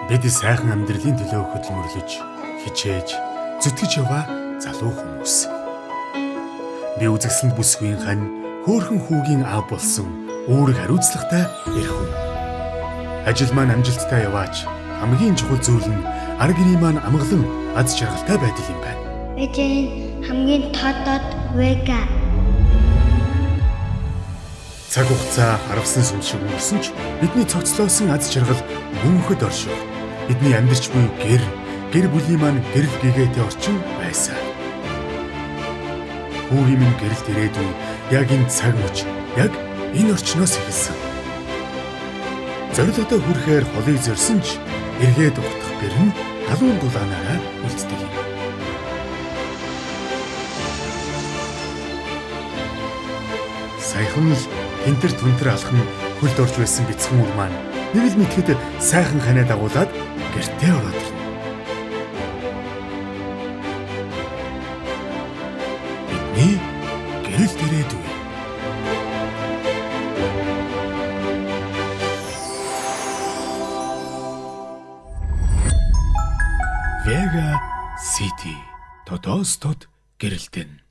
Бид сайхан амьдралын төлөө хөдөлмөрлөж, хичээж, зүтгэж яваа залуу хүмүүс. Би үзэсгэлэнт бүсгүйн хань, хөөрхөн хүүгийн аав болсон үүрэг хариуцлагатай эр хүн. Ажил маань амжилттай яваач хамгийн чухал зүйл нь ар гэрийн маань амгалан аз жаргалтай байдал юм байна. Эжэн хамгийн тодод Вега. Цаг хугацаа харавсан сүм шиг өнгөрсөн ч бидний цогцлоосон аз жаргал мөнхөд оршив. Бидний амьдарч буй гэр, гэр бүлийн маань гэрэл гэгээтэй орчин байсан. Хүүгийн минь гэрэлд ирээдүй яг энэ цаг мөч, яг энэ орчноос эхэлсэн. Зорилгодоо хүрэхээр холыг зорьсон ч эргээд угтах гэр нь халуун дулаанаараа үлддэг юм. Саяхан л тэнтэр түнтэр алхан хөлд орж байсан бяцхан үр маань нэг л мэтгэд сайхан ханаа дагуулад гэртээ ороод ирнэ. Бидний гэрэлт ирээдүй. Vega City. Тодоос тод гэрэлтэн.